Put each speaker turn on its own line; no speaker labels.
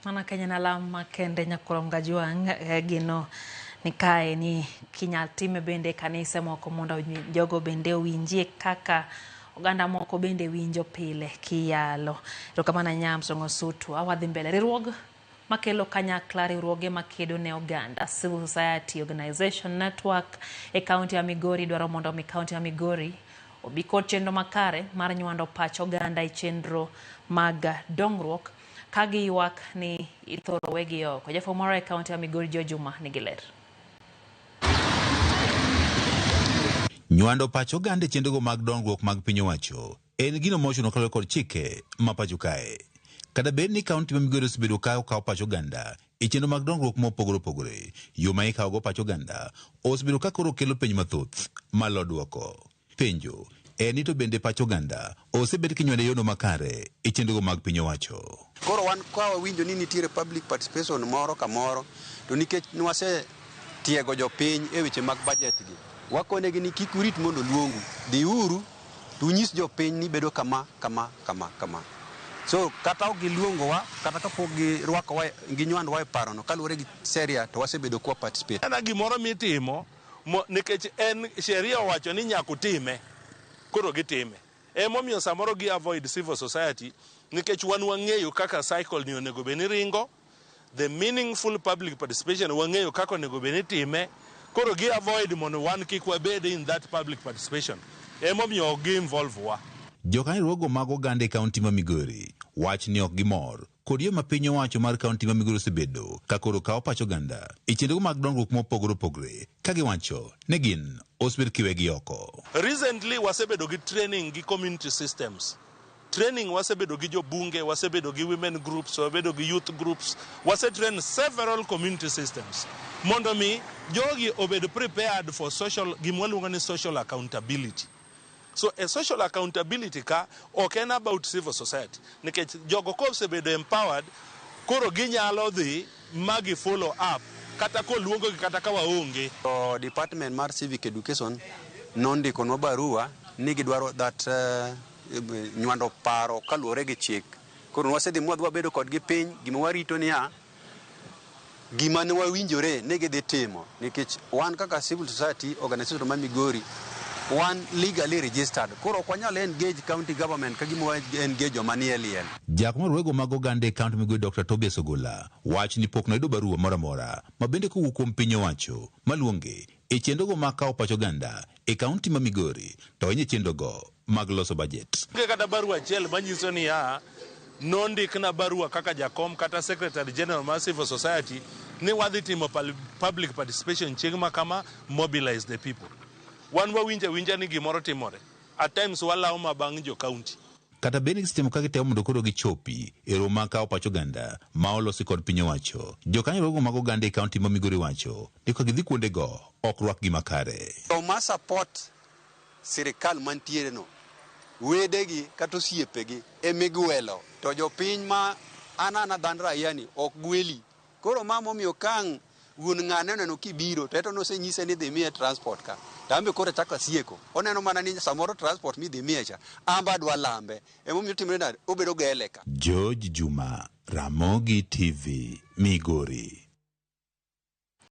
Mano Kenya en alam makende nyakurom Gajwang' eh, gino ni kae ni kinyal time bende e kanise moko mondo jogo bende owinjie kaka oganda moko bende winjo pile kiyalo. Erokamano ahinya Armstrong Osutu. Awadhi mbele. Riwruog makelo kanyakla riwruoge makedo ne oganda Civil Society Organization Network e kaunti ya Migori dwaro mondo mi kaunti ya Migori obi kod chenro makare mar nywando pach oganda e chenro mag dongruok ka giywak ni ithoro wegi oko. Jafwambo moro e kaunti ya Migori Joe Juma nigi ler.
Nywando pach oganda e chenrogo mag dongruok mag piny owacho en gino mochuno kaluwore kod chike ma pacho kae. Kata bed ni kaunti ma Migori osebedo ka okawo pach oganda e chenro mag dongruok mopogore opogore, yo ma ikawogo pach oganda osebedo ka koro kelo penjo mathoth malo dwoko. Penjo en ni to bende pach oganda osebed kinywando e yono makare e chenrogo mag piny owacho?
Koro wan ka wawinjo ni nitiere public participation moro kamoro, to nikech nwase tiego jopiny e weche mag budget gi, wakonegi ni kik urit mondo oluongu, dhiuru to unyis jopiny ni bedo kama, kama, kama, kama. So kata ok giluongowa, kata kapok girwakowa, ginywandwa e parono, kaluwore gi sheria to wasebedo kwa participate.
Mana gimoro mitimo mo, nikech en sheria owacho ni nyaka utime, koro gitime. Emomiyo samoro gi avoid civil society nikech wan wang'eyo kaka cycle ni onego bed ni ringo, the meaningful public participation wang'eyo kaka onego bed ni itime, koro gi avoid mondo wan kik wabed in that public participation. Emomiyo ok gi involve wa.
Jokanyo mag oganda e kaunti ma Migori wach ni ok gimor kod yo ma piny owacho mar kaunti ma Migori osebedo ka koro kawo pach oganda e chenro mag dongruok mopogore opogore ka giwacho ni gin osebed kiwegi oko.
Recently wasebedo gi training gi community systems. Training wasebedo gi jobunge, wasebedo gi women groups, wasebedo gi youth groups, wasetrain several community systems mondo mi jogi obed prepared for social, gima waluongo ni social accountability. So a social accountability ka ok en about civil society nikech jogo kosebedo empowered koro ginyalo dhi ma gi follow up kata koluongogi kata ka waonge.
To department mar civic education nondikonwa barua ni gidwaro that nywando paro kaluwore gi chik. Koro wasedhi mwadhi wabedo kodgi piny, gima warito niya, gima ne wawinjore ni gidhi timo nikech wan kaka civil society organization ma Migori wan legally registered koro ok wanyal engage county government ka gima wa engage joma nie liel.
Jakom mar wego mag oganda e kaunti Migori Dr. Tobias Ogola wach ni pok noyudo barua moro amora ma bende kowuok kuom piny owacho maluonge e chenrogo mag kawo pach oganda e kaunti ma Migori to ahinya e chenrogo mag loso bajet.
Onge kata barua achiel manyiso niya nondikna barua kaka jakom kata secretary general mar civil society ni wadhi timo public participation chieng' ma kama, mobilize the people. Wan wawinjo awinja ni gimoro timore. At times walawo ma bang' jo county.
Kata bed ni gisetimo ka gitemo mondo koro gichopi e romo mag kawo pach oganda ma olosi kod piny owacho, jokanyo rogo mag oganda e kaunti ma Migori wacho ni ka gidhi kuondego ok rwakgi makare.
Joma support sirikal mantiere no, wedegi kata osiepegi emigwelo, to jopiny ma an ana dhand raia ni ok gweli. Koro ma momiyo kang' wuon ng'ane oneno kibiro to eto nosenyise ni dhi miye transport ka. To an be koro achako asieko. Oneno mana ni samoro transport midhi miye cha, an be adwa lambe. Emomiyo otimore nade? Obedo gele ka.
George Juma, Ramogi TV, Migori.